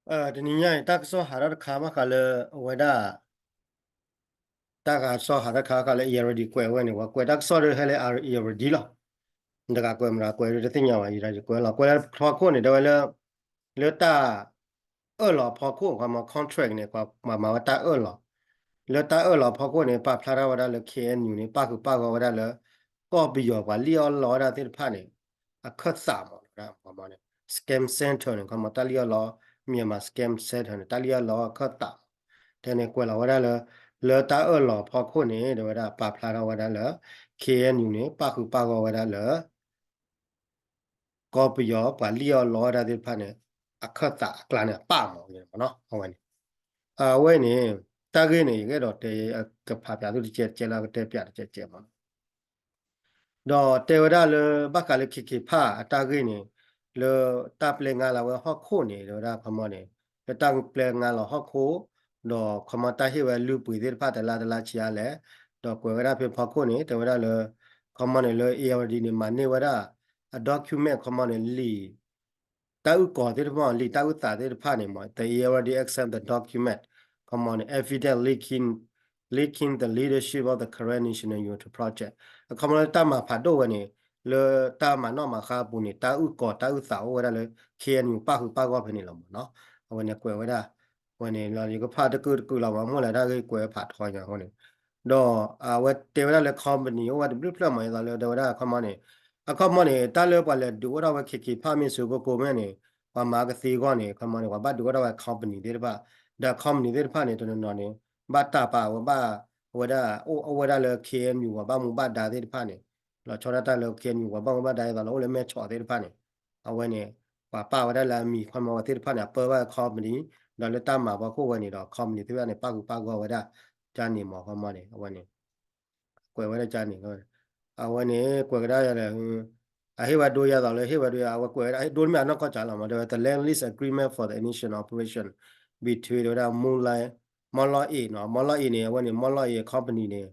တနံၤညါအံၤ တၢ်ကစီၣ်ဟးထီၣ်တခါဘၣ်ဃးလၢအဝဲဒၣ် တၢ်ကစီၣ်ဟးထီၣ်တခါဘၣ်ဃးလၢ Irrawaddy ကွဲးဝဲန့ၣ် ပှၤကွဲးတၢ်ကစီၣ်ဒီးဟဲလၢ Irrawaddy လီၤ. တဂၤကွဲးမတၤကွဲးတသ့ၣ်ညါဘၣ် ယကွဲးလီၤ ကွဲးလၢဖီခိၣ်န့ၣ် တဲဝဲလၢ လၢတၢ်အၢၣ်လီၤဖီခိၣ် ခီမီ contract န့ၣ် ပှၤမၤဝဲတၢ်အၢၣ်လီၤ လၢတၢ်အၢၣ်လီၤဖီခိၣ်န့ၣ် ပာ်ဖျါထီၣ်ဝဲဒၣ်လၢ K N U န့ၣ် ပၣ်ဃုာ်ပၣ်ဂီၢ်ဝဲဒၣ်လၢ ကီၢ်ပယီၤပှၤလံၣ်အီၣ်လီအီၣ်ဝဲဒၣ်သ့ၣ်တဖၣ်န့ၣ် အခၢၣ်သးမး ခီမီန့ၣ် scam center န့ၣ် ခီမီ တၢ်လံၣ်အီၣ်လီ Myanmar scam center န့ၣ် တၢ်လံၣ်အီၣ်လီအခၢၣ်သးမး တဲန့ၣ်ကွဲးလီၤဝဲဒၣ်လၢ လၢတၢ်အၢၣ်လီၤဖီခိၣ်န့ၣ် တဲဝဲဒၣ်ပာ်ဖျါထီၣ်ဝဲဒၣ်လၢ K N U န့ၣ် ပၣ်ဃုာ်ပၣ်ဂီၢ်ဝဲဒၣ်လၢ ကီၢ်ပယီၤပှၤလံၣ်အီၣ်လီအီၣ်ဝဲဒၣ်သ့ၣ်တဖၣ်န့ၣ် အခၢၣ်သးအကျါန့ၣ် အပၣ်မး အဝဲန့ၣ် အဝဲန့ၣ် တၢ်ဂ့ၢ်န့ၣ် ယကအဲၣ်ဒိးတဲ ကဖးပၠးသုတကဲးတကဲးလၢကတဲပၠးတကဲးတကဲးမး ဒီးတဲဝဲဒၣ်လၢ ဘၣ်ဃးလၢ K K Park အတၢ်ဂ့ၢ်န့ၣ် လၢတၢ်ပျဲငါလီၤဝဲဟီၣ်ခိၣ်န့ၣ် တဲဝဲဒၣ်ခီမီန့ၣ် လၢတၢ်ပျဲငါလီၤဟီၣ်ခိၣ် ဒီးခီမီတၢ်ဟ့ၣ်ဝဲလုၢ်ပှ့ၤသ့ၣ်တဖၣ်တလါတလါဆံးအါလဲၣ် ဒီးကွဲးဝဲဒၣ်ဖဲဖီခိၣ်န့ၣ် တဲဝဲဒၣ်လၢ ခီမီန့ၣ်လၢ Irrawaddy န့ၣ် မၤန့ၢ်ဝဲဒၣ် အ document ခီမီန့ၣ် လံာ် တၢ်အုၣ်ကီၤသ့ၣ်တဖၣ် လံာ်တၢ်အုၣ်သးသ့ၣ်တဖၣ်န့ၣ်မး the Irrawaddy accept the document ခီမီန့ၣ် evidence linking, linking the leadership of the Karen National Unity Project အခီမီလၢတၢ်မၤဖးဒိၣ်ဝဲန့ၣ် လၢတၢ်မၤနီၣ်မၤဃါအပူၤန့ၣ် တၢ်အုၣ်ကီၤတၢ်အုၣ်သးအိၣ်ဝဲဒၣ်လၢ K N U ပၣ်ဃုာ်ပၣ်ဂီၢ်ဖဲန့ၣ်လီၤမးနီၤ အဝဲန့ၣ်ကွဲးဝဲဒၣ် ဝဲန့ၣ်လီၤ ယကဖးတကုာ်တကုာ်လီၤမး မိၢ်လဲၤတၢ်ဂ့ၢ်ကွဲးဖးထီညါအဃိန့ၣ် ဒီးအဝဲတဲဝဲဒၣ်လၢ company အိၣ်ဝဲတဘျုးဖျၢၣ်မး ယသးလၢတဲဝဲဒၣ်အခီမီန့ၣ် အခီမီန့ၣ် တၢ်လၢပှၤလဲၤဒုးအိၣ်ထီၣ်ဝဲ K K Park မ့ၢ်စ့ၢ်ကီးမ့ၢ်န့ၣ် ပှၤမၤကသ့အဂီၢ်န့ၣ် အခီမီန့ၣ် ပှၤဘၣ်ဒုးအိၣ်ထီၣ်ဝဲ company သ့ၣ်တဖၣ် ဒီး company သ့ၣ်တဖၣ်န့ၣ် တနီၤနီၤန့ၣ် ဘၣ်တၢ်ပာ်ဝဲဘၣ် အဝဲဒၣ် အိၣ်ဝဲဒၣ်လၢ K N U ပှၤဘၣ်မူဘၣ်ဒါသ့ၣ်တဖၣ်န့ၣ် လီၤဆီဒၣ်တၢ်လၢ K N U ပှၤဘၣ်မူဘၣ်ဒါ ယသးလၢအိၣ်လၢမဲၢ်ဆီးသ့ၣ်တဖၣ်န့ၣ် အဝဲန့ၣ် ပှၤပာ်ဝဲဒၣ်လၢအမံၤ ခီမီဝဲသ့ၣ်တဖၣ်န့ၣ် အပၢဘၣ် company ဒီးလၢတၢ်မၤဖီခိၣ်ဝဲန့ၣ်ဒီး company သ့ၣ်တဖၣ်န့ၣ် ပၣ်ဃုာ်ပၣ်ဂီၢ်ဝဲဒၣ် ကန့ၣ်မး ခီမီန့ၣ် အဝဲန့ၣ် ကွဲးဝဲဒၣ်ကန့ၣ် အဝဲန့ၣ် ကွဲးကဒါယၤဒီး အဟ့ၣ်ဝဲဒိယၤသးလၢဟ့ၣ်ဝဲဒိယၤ အဝဲကွဲးဝဲဒၣ် ဒိတမ့ၢ်အနီၢ်ကီၢ်စးလီၤမး တဲဝဲ the land lease agreement for the initial operation between တဲဝဲဒၣ် မီၢ်လီၢ်အ့ၣ်နီၤ မီၢ်လီၢ်အ့ၣ်န့ၣ် အဝဲန့ၣ် မီၢ်လီၢ်အ့ၣ် company န့ၣ်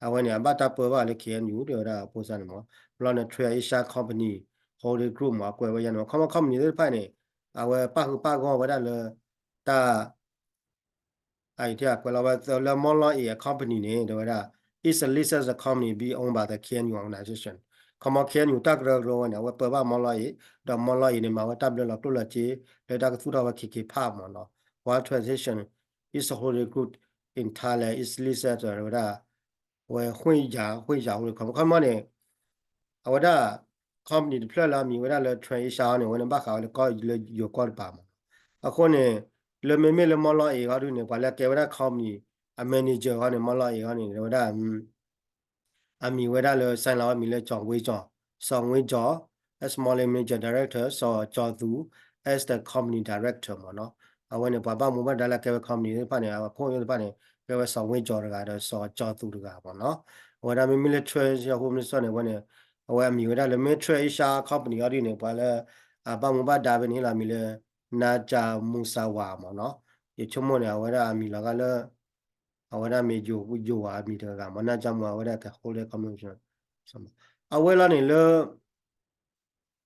အဝဲန့ၣ် အဘၣ်တၢ်ပၢဘၣ်လၢ K N U တဲဝဲဒၣ် အဖိစၢ်န့ၣ်မး ဘျီန့ၣ် Trans Asia Company Holding Group မး အကွဲးဝဲယၤန့ၣ် ခီမီ company သ့ၣ်တဖၣ်န့ၣ် အဝဲပၣ်ဃုာ်ပၣ်ဂီၢ်ဝဲဒၣ်လၢ တၢ် အအံၤထံၣ်အကွဲးလီၤဝဲလၢ မီၢ်လီၢ်အ့ၣ် အ company န့ၣ် တဲဝဲဒၣ် is a listed company being owned by the K N U organization ခီမီ K N U တၢ်ကရၢကရိဝဲန့ၣ် အဝဲပၢဘၣ်မီၢ်လီၢ်အ့ၣ် ဒီးမီၢ်လီၢ်အ့ၣ်န့ၣ် မၤဝဲတၢ်ဘျၢလီၤကျိၣ်လီၤစ့ လၢတၢ်ကသူၣ်ထီၣ်ဝဲ K K Park မးနီၤ One Transition is a holding group in Thailand is listed တဲဝဲဒၣ် အဝဲ ဝှ့ၢ်ယၤ ဝှ့ၢ်ယၤ holding company ခီမီန့ၣ် အဝဲဒၣ် company တဖျၢၣ်လၢအမံၤဝဲဒၣ်လၢ Trans Asia န့ၣ် အဝဲန့ၣ်ဘၣ်ဃးဝဲလၢကီၢ်လၢယိၤကီၢ်တပၤမး အဃိန့ၣ် လၢမ့မ့ၢ်လၢမီၢ်လီၢ်အ့ၣ်အဂီၢ်ဒုန့ၣ် ပှၤလၢကဲဝဲဒၣ် company အ manager အဂီၢ်န့ၣ် မီၢ်လီၢ်အ့ၣ်အဂီၢ်န့ၣ် တဲဝဲဒၣ် အမံၤဝဲဒၣ်လၢ sign လီၤဝဲမံၤလၢ စီၤဝ့ကၠီၤ စီၤဝ့ကၠီၤ as Mawlay Managing Director စီၤကၠီၤသူ as the company director မးနီၤ အဝဲန့ၣ် ပှၤဘၣ်မူဘၣ်ဒါလၢကဲဝဲ company သ့ၣ်တဖၣ်န့ၣ် အခိၣ်သ့ၣ်တဖၣ်န့ၣ် ကဲဝဲစီၤဝ့ကၠီၤတဂၤဒီး စီၤကၠီၤသူတဂၤမးနီၤ အဝဲဒၣ်မ့မ့ၢ်လၢ Trans Asia Holdings န့ၣ် အဝဲန့ၣ် အဝဲအမံၤဝဲဒၣ်လၢ မ့ၢ် Trans Asia company အဂီၢ်ဒုန့ၣ် ပှၤလၢ အဘၣ်မူဘၣ်ဒါဖဲန့ၣ်လီၤ မံၤလၢ Naja Musawa မးနီၤ ယဆိကမိၣ်န့ၣ် အဝဲဒၣ်အမံၤလီၤဂာ်လၢ အဝဲဒၣ်မ့ၢ်ယိၤ ယိၤဧါ အမံၤတဂၤဂၤမး Naja Musawa အဝဲဒၣ်က holding company အဝဲလီၤန့ၣ်လၢ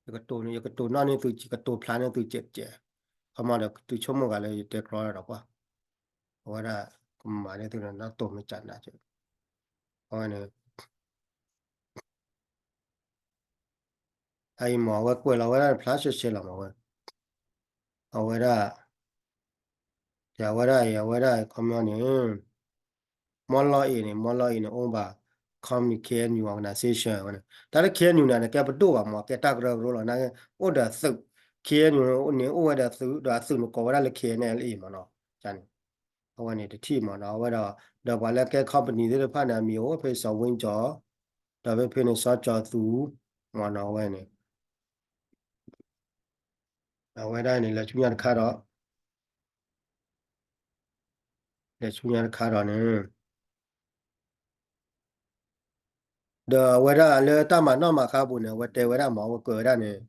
ယကတိၤန့ၣ် ယကတိၤနီၣ်န့ၢ်သု ယကတိၤဖျါန့ၢ်သုကဲးကဲး ခီမီဒီးသုဆိကမိၣ်ဂၤလၢယတဲကြီဒီးကွၢ် အဝဲဒၣ် ကမၤန့ၢ်သုန့ၣ် နီၢ်တိၢ်မ့ၢ်ကနၣ် အဝဲန့ၣ် အအံၤမး အဝဲကွဲးလီၤဝဲဒၣ်ဖျါရှဲရှဲလီၤမးဝဲ အဝဲဒၣ် ယဝဲဒၣ်အံၤ အဝဲဒၣ်ခီမီန့ၣ် မီၢ်လီၢ်အ့ၣ်န့ၣ် မီၢ်လီၢ်အ့ၣ်န့ၣ် owned by company K N U organization ဝဲန့ၣ် တၢ်လၢ K N U န့ၣ် နကဲပဒိၣ်ဘၣ်မး ကဲတၢ်ကရၢကရိလီၤ နအိၣ်ဒီးသုး K N U န့ၣ်အိၣ်ဝဲဒီးသုး ဒီးအသုးန့ၣ်ကိးဝဲဒၣ်လၢ K N L A မးနီၤ န့ၣ် အဝဲန့ၣ်တထံၣ်မးနီၤ အဝဲဒီး ဒီးပှၤလၢကဲ company သ့ၣ်တဖၣ်န့ၣ် အမံၤအိၣ်ဖဲစီၤဝ့ကၠီၤ ဒီးဖဲဖဲန့ၣ် စီၤကၠီၤသူ မးနီၤ အဝဲန့ၣ် အဝဲဒၣ်န့ၣ် လဲၤဆူညါတခါဒီး လဲၤဆူညါတခါဒီးန့ၣ် ဒီးအဝဲဒၣ်လၢတၢ်မၤနီၣ်မၤဃါပူၤန့ၣ် အဝဲတဲဝဲဒၣ်မး အဝဲကွဲးဝဲဒၣ်န့ၣ်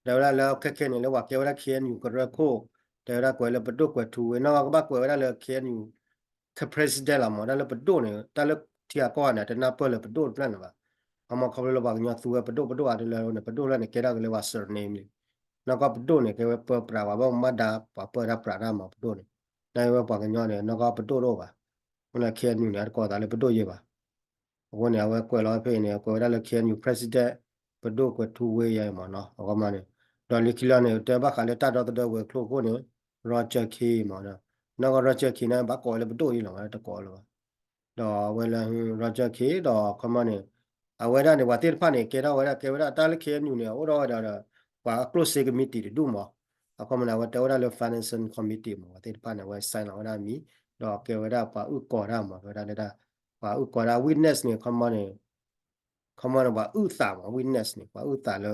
တဲဝဲဒၣ်လၢခဲခဲန့ၣ် လၢပှၤကဲဝဲဒၣ် K N U ကရၢခိၣ် တဲဝဲဒၣ်ကွဲးလၢပဒိၣ်ကွဲးထူဝ့ နီၢ်ကီၢ်ကဘၣ်ကွဲးဝဲဒၣ်လၢ K N U က president လီၤမး တၢ်လၢပဒိၣ်န့ၣ် တၢ်လၢထံဂၤကီၢ်ဂၤန့ၣ် တနၢ်ပၢၢ်လၢပဒိၣ်တဖျၢၣ်န့ၣ်ဘၣ် အမ့ၢ်ခီဖျိလၢပှၤကညီသူဝဲပဒိၣ်ပဒိၣ်အါတလၢန့ၣ် ပဒိၣ်လၢန့ၣ် ကဲထီၣ်က့ၤလၢပှၤ surname လံ နီၢ်ကီၢ်ပဒိၣ်န့ၣ် ကဲဝဲပၢပြး ပှၤဘၣ်မူဘၣ်ဒါ ပှၤပၢတၢ်ပြးတၢ်မၤပဒိၣ်န့ၣ်, နာ်က့ဝဲပှၤကညီန့ၣ် နီၢ်ကီၢ်ပဒိၣ်တအိၣ်ဘၣ်. အဃိန့ၣ် ခ့ၣ်အဲၣ်ယူၣ်န့ၣ် အတကိးသးလၢပဒိၣ်ယဲဘၣ်. အဃိန့ၣ် အဝဲကွဲးလီၤဖဲအံၤန့ၣ် အကွဲးဝဲဒၣ်လၢ ခ့ၣ်အဲၣ်ယူၣ် president ပဒိၣ်ကွဲးထူဝ့ယဲမ့ၢ်နီၤ အခီမီန့ၣ်, ဒီးလၢခံလီၤန့ၣ် တဲဘၣ်ဃးလၢတၢ်ဒီသဒၢဝဲၤကျိၤအဃိန့ၣ် Roger Khin မ့ၢ်နီၤ, နီၢ်ကီၢ် Roger Khin န့ၣ် ဘၣ်ကိးဝဲလၢပဒိၣ်အံၤလီၤ ဝဲတကိးလၢၤဘၣ်. ဒီးအဝဲလၢ Roger Khin ဒီးအခီမီန့ၣ် အဝဲဒၣ်န့ၣ် ပှၤသ့ၣ်တဖၣ်န့ၣ် ကဲထီၣ်ဝဲဒၣ် ကဲဝဲဒၣ်တၢ်လၢ ခ့ၣ်အဲၣ်ယူၣ် န့ၣ် အိၣ်ထီၣ်ဝဲဒၣ်ဒီး ပှၤကျိၣ်စ့ committee တဒူၣ်မး, အခီမီန့ၣ် အဝဲတဲဝဲဒၣ်လၢ financing committee မး ပှၤသ့ၣ်တဖၣ်န့ၣ် အဝဲ sign လီၤဝဲဒၣ်အမံၤ, ဒီးကဲဝဲဒၣ်ပှၤအုၣ်ကီၤတၢ်မး တဲဝဲဒၣ်လၢတၢ် ပှၤအုၣ်ကီၤတၢ် witness န့ၣ် အခီမီန့ၣ် အခီမီန့ၣ် ပှၤအုၣ်သးမး witness န့ၣ် ပှၤအုၣ်သးလၢ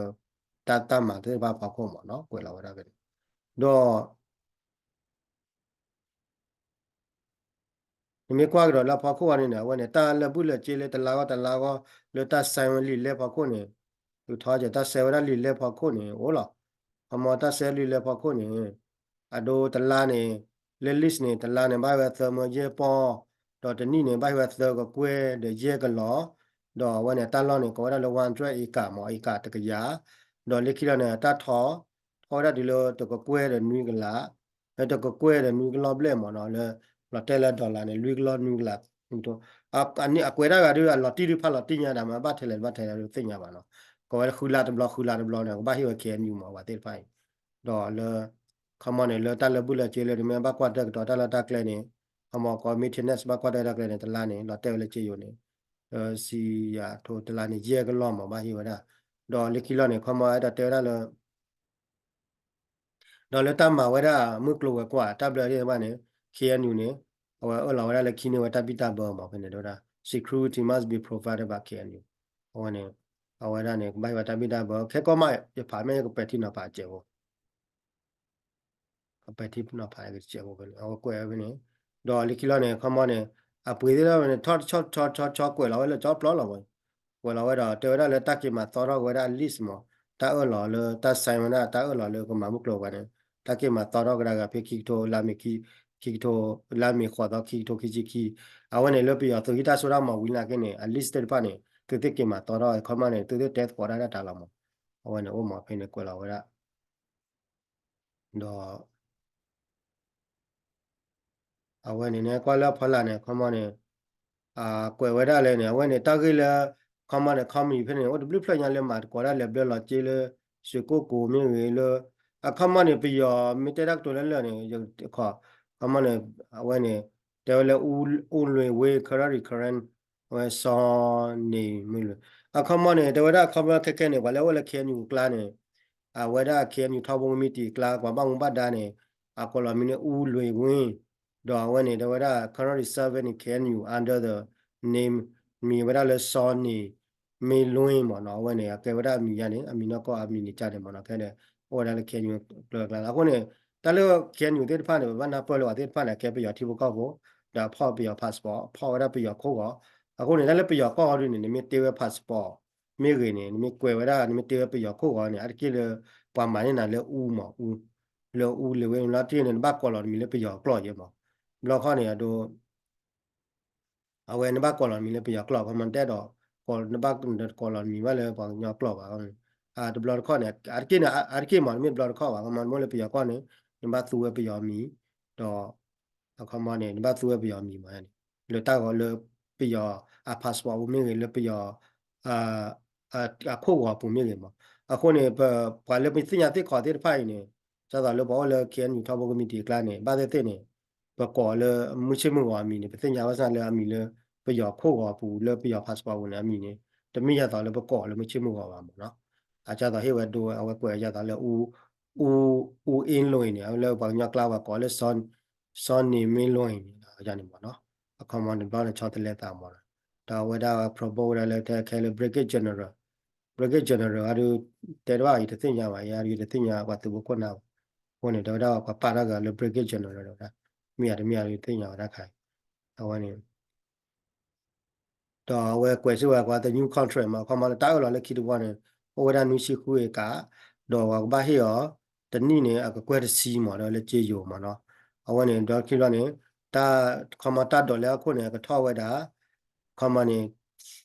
တၢ်တၢ်မၤသ့ၣ်တဖၣ်ဖီခိၣ်မးနီၤ ကွဲးလီၤဝဲဒၣ်ဖဲန့ၣ်, ဒီး နမ့ၢ်ကွၢ်ကဒီးလၢအဖီခိၣ်အံၤန့ၣ် အဝဲန့ၣ် တၢ်လၢာ်ဘူၣ်လၢာ်စ့လၢတလါဂီၢ်တလါဂီၢ် လၢတၢ် sign ဝဲလံာ်လဲၢ်ဖီခိၣ်န့ၣ်, သူထီကဲ တၢ် sign ဝဲဒၣ်လံာ်လဲၢ်ဖီခိၣ်န့ၣ် အိၣ်လီၤ. အခီမီတၢ် sign လံာ်လဲၢ်ဖီခိၣ်န့ၣ် အဒိတလါန့ၣ် လၢ list န့ၣ် တလါန့ၣ် ဘၣ်ဟ့ၣ်ဝဲသၢမၢယဲၢ်ပီၢ်, ဒီးတနံၣ်န့ၣ် ဘၣ်ဟ့ၣ်ဝဲသၢကကွဲၢ်ဒီးယဲၢ်ကလီၤ, ဒီးအဝဲန့ၣ် တၢ်လီၢ်န့ၣ် ကိးဝဲဒၣ်လၢ one hundred acre မး acre တကယၤ, ဒီးလၢခံလီၤန့ၣ် တၢ်ထီ ထီဝဲဒၣ်တုၤလၢတကကွဲၢ်ဒီးနွံကလး လၢတကကွဲၢ်ဒီးနွံကလီၢ်ဘျဲၣ်မးနီၤ လၢ လီၤတဲာ်လၢ dollar န့ၣ် လွံၢ်ကလီၢ်နွံကလး, အကွဲးတၢ်ဂၤဒုး အလီၤတံၢ်ဒုးဖးလီၤတံၢ်ညါဒၣ်မး ဘၣ်ထဲလဲၣ်တဘၣ်ထဲလဲၣ်ဒုးသ့ၣ်ညါဘၣ်နီၤ, ကိးဝဲလၢဃုလါတဘျီ ဃုလါတဘျီန့ၣ် ကဘၣ်ဟ့ၣ်ဝဲ ခ့ၣ်အဲၣ်ယူၣ် မး ပှၤသ့ၣ်တဖၣ်အံၤ, ဒီးလၢ အခီမီန့ၣ် လၢတၢ်လၢာ်ဘူၣ်လၢာ်စ့လၢနမ့ၢ်ဘၣ်ကွၢ်တၢ်ကတီၤတၢ်လီၢ်တၢ်ကျဲန့ၣ်, အခီမီကိး maintenance ဘၣ်ကွၢ်တၢ်လီၢ်တၢ်ကျဲန့ၣ် တလါန့ၣ် လီၤတဲာ်ဝဲလၢက့ယိၤန့ၣ် လၢစံယၤထိတလါန့ၣ် ယဲၢ်ကလီၢ်မး ဘၣ်ဟ့ၣ်ဝဲဒၣ်, ဒီးလၢခံလီၤန့ၣ် အခီမီအဲၣ်ဒိးတဲဝဲဒၣ်လၢ ဒီးလၢတၢ်မၤဝဲဒၣ်မုၢ်ကျိၤဝဲၤကွာ်တၢ်ဘျၢသ့ၣ်တဖၣ်န့ၣ် ခ့ၣ်အဲၣ်ယူၣ် န့ၣ် အဝဲအၢၣ်လီၤဝဲဒၣ်လၢခံန့ၢ်ဝဲတၢ်ဘံၣ်တၢ်ဘၢမး ဖဲန့ၣ်တဲဝဲဒၣ် security must be provided by ခ့ၣ်အဲၣ်ယူၣ်, အဝဲန့ၣ် အဝဲဒၣ်န့ၣ် ကဘၣ်ဟ့ၣ်ဝဲတၢ်ဘံၣ်တၢ်ဘၢ ခဲကီၢ်မး ယဖးမ့ၢ်ကပဲာ်ထံနီၤဖးစဲးဖိ ကပဲာ်ထံနီၤဖးကစဲးဖိဖဲန့ၣ် အဝဲကွဲးဝဲဖဲန့ၣ်, ဒီးလၢခံလီၤန့ၣ် အခီမီန့ၣ် အပှ့ၤသ့ၣ်တဖၣ်န့ၣ် ထီၣ်ဆီဆီဆီဆီကွဲးလီၤဝဲလၢကၠီပျီလီၤမး, ကွဲးလီၤဝဲဒီး တဲဝဲဒၣ်လၢတၢ်က့ၤမၤသီထီၣ်က့ၤဝဲဒၣ် list မး, တၢ်အၢၣ်လီၤလၢတၢ် sign ဝဲဒၣ် တၢ်အၢၣ်လီၤလၢကမၤမုၢ်ကျိၤဝဲၤကွာ်န့ၣ် တၢ်က့ၤမၤသီထီၣ်ကဒါက့ၤဖဲခံကထိ လါမ့ၤခံ ခံကထိ လါမ့ၤဃိးသီ ခံကထိခံဆံခံ, အဝဲန့ၣ်လၢပယီၤသုးဟံးတၢ်စိတၢ်ကမီၤဝံၤလီၤက့ၤန့ၣ် အ list သ့ၣ်တဖၣ်န့ၣ် သုသ့ၣ်က့ၤမၤသီထီၣ် အခီမီန့ၣ် သုသ့ၣ်တဲသကိးတၢ်တၢ်တၢ်လီၤမး, အဝဲန့ၣ်အိၣ်မးဖဲန့ၣ်ကွဲးလီၤဝဲဒၣ် ဒီး အဝဲန့ၣ်န့ၣ် ကွၢ်လၢအဖီလာ်န့ၣ် အခီမီန့ၣ် ကွဲးဝဲဒၣ်လဲၣ်န့ၣ် အဝဲန့ၣ် တၢ်ဂ့ၢ်လၢ အခီမီန့ၣ် ခီမီဖဲန့ၣ် အိၣ်တဘျုးဖျၢၣ်ညါလၢမၤသကိးဒၣ်လဲာ်ဘျၢလီၤစ့လၢ ရွှေကုက္ကို မ့ၢ်ဂ့ၤလၢ အခီမီန့ၣ် ပယီၤမ့ၢ်တဲတၢ်ကတိၤလၢလၢာ်န့ၣ် ယခီ အခီမီန့ၣ် အဝဲန့ၣ် တဲဝဲလၢ ဦးလွင်ဝင်း Karen Karen အဝဲစီၤန့ၢ်မ့ၢ်လွင် အခီမီန့ၣ် တဲဝဲဒၣ်အခီမီခဲခဲန့ၣ် ပှၤလၢအအိၣ်လၢ ခ့ၣ်အဲၣ်ယူၣ် အကျါန့ၣ် အဝဲဒၣ် ခ့ၣ်အဲၣ်ယူၣ် ထီဘိကမံးတံာ်အကျါ ပှၤဘၣ်မူဘၣ်ဒါန့ၣ် အကိးလီၤမံၤန့ၣ် ဦးလွင်ဝင်း, ဒီးအဝဲန့ၣ် တဲဝဲဒၣ် currently serving in K N U under the name မံၤဝဲဒၣ်လၢစီၤန့ၢ်မ့ၢ်လွင်မ့ၢ်နီၤ အဝဲန့ၣ် အကဲဝဲဒၣ်အမံၤယါန့ၣ် အမံၤနီၢ်ကီၢ်အမံၤန့ၣ်ကါန့ၣ်မ့ၢ်နီၤ ခဲန့ၣ် အိၣ်ဝဲဒၣ်လၢ ခ့ၣ်အဲၣ်ယူၣ် ကျါအကျါလီၤ အဃိန့ၣ် တၢ်လၢ ခ့ၣ်အဲၣ်ယူၣ် သ့ၣ်တဖၣ်န့ၣ် ပဘၣ်နၢ်ပၢၢ်လၢပှၤသ့ၣ်တဖၣ်န့ၣ် အကဲပယီၤထံဖိကီၢ်ဖိ ဒီးအဖီၣ်ပယီၤ passport ဖီၣ်ဝဲဒၣ်ပယီၤခိၣ်ဂီၤ အဃိန့ၣ် တၢ်လၢပယီၤကီၢ်ဂီၤဒုန့ၣ် နမ့ၢ်တ့ဝဲ passport မ့ၢ်ဂ့ၤန့ၣ် နမ့ၢ်ကွဲးဝဲဒၣ် နမ့ၢ်တ့ဝဲပယီၤခိၣ်ဂီၤန့ၣ် အါတက့ၢ်လၢ ပှၤမၤန့ၢ်နၤလၢအူမး အူ လၢအူလၢဝဲလီၤတံၢ်န့ၣ် နဘၣ်ကိးလီၤနမံၤလၢပယီၤကျိာ်ယဲမး ဘျီခီန့ၣ် အဒိ အဝဲနဘၣ်ကိးလီၤနမံၤလၢပယီၤကျိာ် ခီမီတဲဒီး နဘၣ်ကိးလီၤနမံၤဘၣ်လၢပှၤကညီကျိာ်ဘၣ် တဘျီတခီၣ်န့ၣ် အါတက့ၢ်န့ၣ် အါတက့ၢ်မး နမ့ၢ်တဘျီတခီၣ်ဘၣ် ခီမီနမ့ၢ်လၢပယီၤကီၢ်န့ၣ် နဘၣ်သူဝဲပယီၤမံၤ ဒီး အခီမီန့ၣ် နဘၣ်သူဝဲပယီၤမံၤမးန့ၣ် လၢတၢ်ဂီၤလၢပယီၤအ passport ပူၤမ့ၢ်ဂ့ၤ လၢပယီၤ အခိၣ်ဂီၤပူၤမ့ၢ်ဂ့ၤမး အဃိန့ၣ် ပပှၤလၢပသ့ၣ်ညါသ့ၣ်ခီသ့ၣ်တဖၣ်အံၤန့ၣ် ဒ်သိးလၢပှၤအိၣ်လၢ ခ့ၣ်အဲၣ်ယူၣ် ထီဘိကမံးတံာ်အကျါန့ၣ် ဘၣ်သ့ၣ်သ့ၣ်န့ၣ် ပကိးလၢမုၢ်ဆ့ၣ်မုၢ်ဂီၤအမံၤန့ၣ် ပသ့ၣ်ညါဘၣ်ဆၣ်လၢအမံၤလၢ ပယီၤခိၣ်ဂီၤပူၤလၢပယီၤ passport ပူၤန့ၣ် အမံၤန့ၣ် တမ့ၢ်ဒ်သိးလၢပကိးလၢမုၢ်ဆ့ၣ်မုၢ်ဂီၤဘၣ်မးနီၤ အဒ်သိးဟ့ၣ်ဝဲဒိ အဝဲကွဲးဒ်သိးလၢ အူ အူအ့လွံၢ်န့ၣ် အဝဲလၢပှၤကညီကျါဝဲကိးလၢ စီၤန့ၢ်မ့ၢ်လွံၢ်န့ၣ် ယၤန့ၣ်မးနီၤ အခီမီတဘျီန့ၣ် ဆီတလဲသးမးနီၤ ဒီးအဝဲဒၣ် promote ဝဲဒၣ်လၢတဲခဲလၢ brigade general brigade general အဒုး တဲတဘၣ် ယတသ့ၣ်ညါဘၣ် ယၤဒုးယတသ့ၣ်ညါပှၤသုးဖိခိၣ်နၢ်ဘၣ် အဃိန့ၣ် တဲဝဲဒၣ်ပှၤပာ်ထီၣ်က့ၤလၢ brigade general တဲဝဲဒၣ် မ့ၢ်ယၤတမ့ၢ်ယၤဒုးသ့ၣ်ညါဝဲဒၣ်ခါအံၤ အဝဲန့ၣ် ဒီးအဝဲကွဲးစ့ၢ်ဝဲ ပှၤ the new contract မး အခီမီလၢတၢ်အၢၣ်လီၤလၢခံတဘျီန့ၣ် အိၣ်ဝဲဒၣ်နွံဆံဃု acre ဒီးပှၤကဘၣ်ဟ့ၣ်အီၤ တနံၣ်န့ၣ် အကကွဲၢ်တဆံမး ဒီးလၢက့ယိၤမးနီၤ အဝဲန့ၣ် ဒီးခံဘျီန့ၣ် တၢ် ခီမီတၢ်ဒိးလဲအခိၣ်န့ၣ် အကထီၣ်ဝဲဒၣ် ခီမီန့ၣ်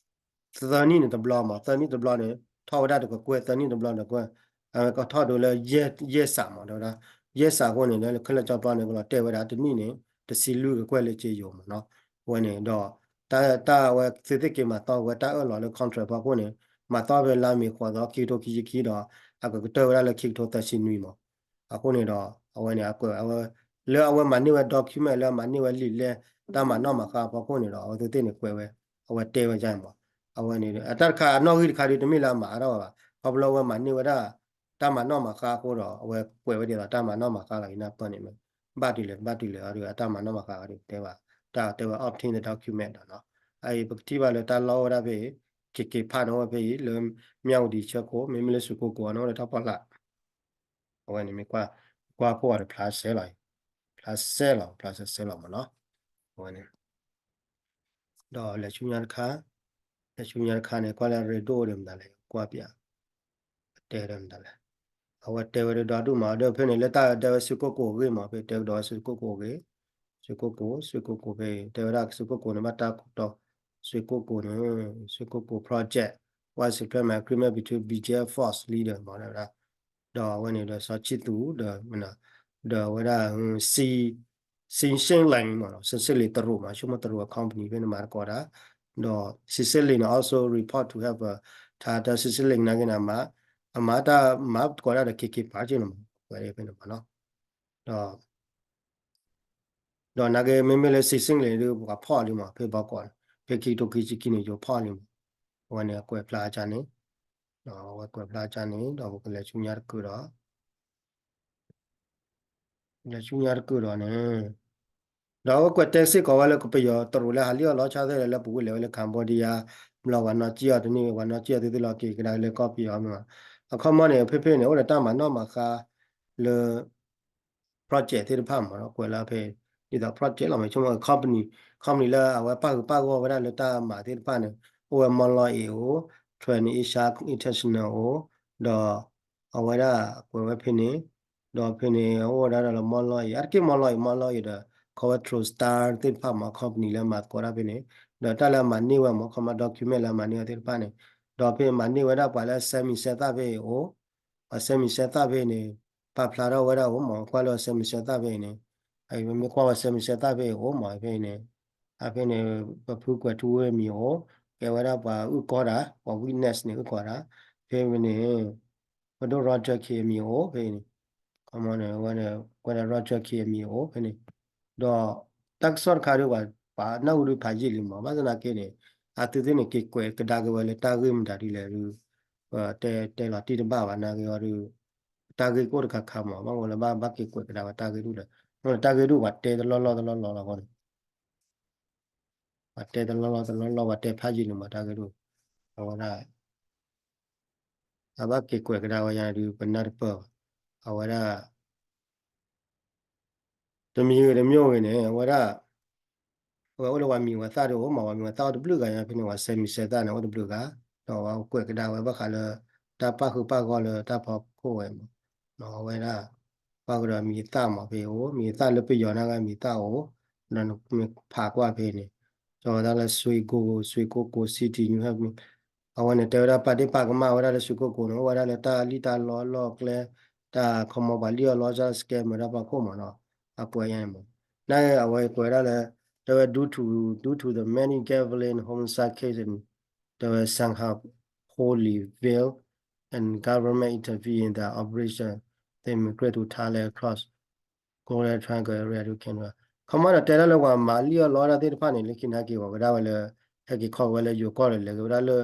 သၢနံၣ်န့ၣ်တဘျီမး သၢနံၣ်တဘျီန့ၣ် ထီၣ်ဝဲဒၣ်တကကွဲၢ် သၢနံၣ်တဘျီတကကွဲၢ် အဝဲကထီၣ်ဒိလၢ ယဲၢ်စးမး တဲဝဲဒၣ် ယဲၢ်စးအဃိန့ၣ် လၢခဲလၢာ်ကၠီပျီန့ၣ် ကလီၤတဲာ်ဝဲဒၣ်တနံၣ်န့ၣ် တဆံလွံၢ်ကကွဲၢ်လၢက့ယိၤမးနီၤ. အဝဲန့ၣ်ဒီး တၢ်အဝဲသုးသ့ၣ်က့ၤမၤသီဝဲတၢ်အၢၣ်လီၤလၢ contract ဖီခိၣ်န့ၣ် မၤသီဖဲလါမ့ၤဃိးသီ ခံကထိခံဆံခံဒီး အကကတၢၢ်ဝဲဒၣ်လၢခံကထိသၢဆံနွံမး. အဃိန့ၣ်ဒီး အဝဲန့ၣ် အကွဲးဝဲ လၢအဝဲမၤန့ၢ်ဝဲ document လၢအမၤန့ၢ်ဝဲလံာ်လဲၢ် တၢ်မၤနီၣ်မၤဃါအဖီခိၣ်န့ၣ်ဒီး အဝဲသုးသ့ၣ်န့ၣ်ကွဲးဝဲ အဝဲတဲဝဲဒ်န့ၣ်မး. အဝဲန့ၣ် အတၢ်တခါအနီၣ်ဂံၢ်တခါဒုးတမ့ၢ်လၢအမၤအါထီၣ်ဝဲဘၣ်. ခီဖျိလၢအဝဲမၤန့ၢ်ဝဲဒၣ် တၢ်မၤနီၣ်မၤဃါအဃိဒီး အဝဲကွဲးဝဲဒ်သိးတၢ်မၤနီၣ်မၤဃါလီၤ. ယနၢ်ပၢၢ်န့ၣ် ဘၣ်တုၤလဲၣ် ဘၣ်တုၤလဲၣ်အီၤဒီး အတၢ်မၤနီၣ်မၤဃါအီၤဒီး တဲဘၣ် တၢ်တဲဝဲ obtain the document ဒီးနီၤ. အအံၤပကထံၣ်ဘၣ်လၢတၢ်လီၢ်အိၣ်ဝဲဒၣ်ဖဲအံၤ KK Park န့ၣ်အိၣ်ဝဲဖဲအံၤ လၢမၠၣ်ဝတံၤဆၢခိၣ် မ့မ့ၢ်လၢစူးကိၣ်ကိၣ်အီၤန့ၣ်အိၣ်လၢတၢ်ဖီလာ် အဝဲန့ၣ်မ့ၢ်ကွၢ် ကွၢ်ဖှိၣ်အီၤဒီးဖျါဆဲးလီၤအံၤ ဖျါဆဲးလီၤ ဖျါဆဲးဆဲးလီၤမးနီၤ. အဝဲန့ၣ် ဒီးလဲၤဆူညါတခါ လဲၤဆူညါတခါန့ၣ် ကွၢ်လၢအရ့ဒိၣ်အိၣ်ဒီးမတၤလဲၣ် ကွၢ်ပၠး တဲဒီးမတၤလဲၣ် အဝဲတဲဝဲဒၣ်ဒီဒူၣ်မး ဒီးဖဲန့ၣ် လၢတၢ်တဲဝဲစူးကိၣ်ကိၣ်အဂ့ၢ်မး ဖဲတဲကဒီးဝဲစူးကိၣ်ကိၣ်အဂ့ၢ် စူးကိၣ်ကိၣ် စူးကိၣ်ကိၣ်ဖဲ တဲဝဲဒၣ်စူးကိၣ်ကိၣ်န့ၣ် ဘၣ်တၢ်ခိၣ်တီ စူးကိၣ်ကိၣ်န့ၣ် စူးကိၣ်ကိၣ် project was a plan agreement between B G F force leader မး တဲဝဲဒၣ် ဒီးအဝဲန့ၣ်ဒီးစီၤဆံသူး ဒီး ဒီးအဝဲဒၣ် Sing Sing Ling မး Sing Sing Ling တရူးမး ဆိကမိၣ်တရူးအ company ဖဲန့ၣ်မၤသကိးတၢ် ဒီး Sing Sing Ling န့ၣ် also report to have a ထါတၢ် Sing Sing Ling နာ်က့န့ၣ် အမၤတၢ်မၤသကိးတၢ်ဒီး KK Park က့န့ၣ်မး ဝဲဖဲန့ၣ်မးနီၤ ဒီး ဒီးနာ်က့မ့မ့ၢ်လၢ Sing Sing Ling ဒုး ပှၤဖီၣ်လံမး ဖဲဘီကီး ဖဲခံကထိခံဆံခံန့ၣ် ယိၤဖီၣ်လံမး အဝဲန့ၣ်အကွဲးဖျါကန့ၣ် ဒီးအဝဲကွဲးဖျါကန့ၣ် ဒီးပကလဲၤဆူညါတကုာ်ဒီး လဲၤဆူညါတကုာ်ဒီးန့ၣ် ဒီးအဝဲကွဲးတဲစ့ၢ်ကီးဝဲလၢကပယီၤတရူးလၢဟးလံၣ်အီၣ်လီၤဆီသ့ၣ်လၢပဝဲလဲၤဝဲလၢ Cambodia ဘျီပှၤနီၣ်ကံၣ်အီၤတန့ၢ် ပှၤနီၣ်ကံၣ်အီၤသ့ၣ်သ့ၣ်လီၤက့ၤကဒါလၢကီၢ်ပယီၤမ့ၢ် အခီမီန့ၣ် ဖဲဖဲန့ၣ် အိၣ်ဒီးတၢ်မၤနီၣ်မၤဃါလၢ project သ့ၣ်တဖၣ်မးနီၤ ကွဲးလၢဖဲ ဒ်သိး project လီၤမး ဆိကမိၣ် company company လၢအဝဲပၣ်ဃုာ်ပၣ်ဂီၢ်ဝဲဒၣ်လၢတၢ်မၤသ့ၣ်တဖၣ်န့ၣ် အိၣ်ဝဲ Mawlawin အိၣ် Trans Asia International အိၣ် ဒီး အဝဲဒၣ်ကွဲးဝဲဖဲန့ၣ် ဒီးဖဲန့ၣ် အိၣ်ဝဲဒၣ်ဒီးလၢ Mawlawin အါတက့ၢ် Mawlawin Mawlawin ဒီး ခီဝဲ Trostar သ့ၣ်တဖၣ်မး company လၢမၤသကိးတၢ်ဖဲန့ၣ် ဒီးတၢ်လၢအမၤန့ၢ်ဝဲမး ခီမီ document လၢအမၤန့ၢ်ဝဲသ့ၣ်တဖၣ်န့ၣ် ဒီးဖဲမၤန့ၢ်ဝဲဒၣ်ပှၤလၢအစဲမံၤစဲသၣ်ဖဲအံၤအိၣ် ပှၤစဲမံၤစဲသၣ်ဖဲအံၤန့ၣ် ပာ်ဖျါထီၣ်ဝဲဒၣ်အိၣ်မး ကွၢ်လၢအစဲမံၤစဲသၣ်ဖဲအံၤန့ၣ် အမ့ၢ်ကွၢ်ပှၤစဲမံၤစဲသၣ်ဖဲအံၤအိၣ်မး ဖဲအံၤန့ၣ် အဖဲန့ၣ် ပဖုကွဲးထူဝ့ၢ်မံၤအိၣ် ကဲဝဲဒၣ်ပှၤအုၣ်ကီၤတၢ် ပှၤ witness န့ၣ် အုၣ်ကီၤတၢ် ဖဲမ့ၢ်န့ၣ် ပဒိၣ် Roger Khin အမံၤအိၣ် ဖဲအံၤန့ၣ် ခီမီန့ၣ် ကွဲးဒၣ် Roger Khin အမံၤအိၣ် ဖဲန့ၣ် ဒီးတၢ်ကစီၣ်တခါဒီး ပှၤနၢ်ဟူဒုးဖးယံာ်လံမး ဘၣ်ဆၣ်သနာ်က့န့ၣ် အသုသ့ၣ်န့ၣ် က့ၤကွဲးကဒါက့ၤဝဲလၢတၢ်ဂ့ၢ်မတၤဒ်လဲၣ်ဒုး တဲတဲလီၤတံၢ်တဘၣ်ဘၣ် နာ်က့အီၤဒုး တၢ်ဂ့ၢ်ကအိၣ်တခါခါမး ဘၣ်ဝဲလၢဘၣ်ဘၣ်က့ၤကွဲးကဒါဝဲတၢ်ဂ့ၢ်ဒုးဒီး တၢ်ဂ့ၢ်ဒုးပှၤတဲတလီၢ်လီၢ်တလီၢ်လီၢ်လီၤဃီန့ၣ် ပှၤတဲတလီၢ်လီၢ်တလီၢ်လီၢ် ပှၤတဲဖးယံာ်လံမး တၢ်ဂ့ၢ်ဒုး အဝဲဒၣ် အဘၣ်က့ၤကွဲးကဒါဝဲယၤဒုး ပနၢ်တပၢၢ်ဘၣ် အဝဲဒၣ် တမံၤဂ့ၤတမံၤဂ့ၤန့ၣ် အဝဲဒၣ် အဝဲအိၣ်လၢပှၤမံၤပှၤသၣ်ဒုးအိၣ်မး ပှၤမံၤပှၤသၣ်အိၣ်တဘျုးဂၤညါဖဲန့ၣ် ပှၤစဲမံၤစဲသၣ်န့ၣ် အိၣ်တဘျုးဂၤ ဒီးပှၤကွဲးကဒါဝဲဘၣ်ဃးလၢ တၢ်ပၣ်ဃုာ်ပၣ်ဂီၢ်လၢတၢ်ဖီခိၣ်ဝဲမး အဝဲဒၣ် ပၣ်ဃုာ်ဒီးမံၤသၣ်မးဖဲအံၤအိၣ် မံၤသၣ်လၢပယီၤနာ်က့မံၤသၣ်အိၣ် ဒီးနမ့ၢ်ဖးကွၢ်ဖဲန့ၣ် ကၠီဝဲဒၣ်လၢ စွ့ကိကိ စွ့ကိကိ city အဝဲန့ၣ် တဲဝဲဒၣ်ပာ်ဒ့ၣ်ပာ်ကမၣ်ဝဲဒၣ်လၢစွ့ကိကိန့ၣ် အိၣ်ဝဲဒၣ်လၢတၢ်လံၣ်တၢ်လီလီၢ်ကျဲ တၢ်ခီမီပှၤလံၣ်အီၣ်လီအီၣ် scammer တၢ်ဖီခိၣ်မးနီၤ အကွဲးညါန့ၣ်မး နာ်က့အဝဲကွဲးဝဲဒၣ်လၢ တဲဝဲ due to due to the many gambling homicide cases တဲဝဲ some have wholly failed and government intervene in their operation, they migrate to Thailand across Golden Triangle area to Canada ခီမီဒီးတဲဒၣ်လၢပှၤမၤလံၣ်အီၣ်လီအီၣ်တၢ်သ့ၣ်တဖၣ်န့ၣ် လၢခံနာ်က့ဝဲဒၣ်ဝဲလၢ ဟဲက့ၤခီက့ၤဝဲလၢယိၤကီၢ်ဒီးလဲၤက့ၤဝဲဒၣ်လၢ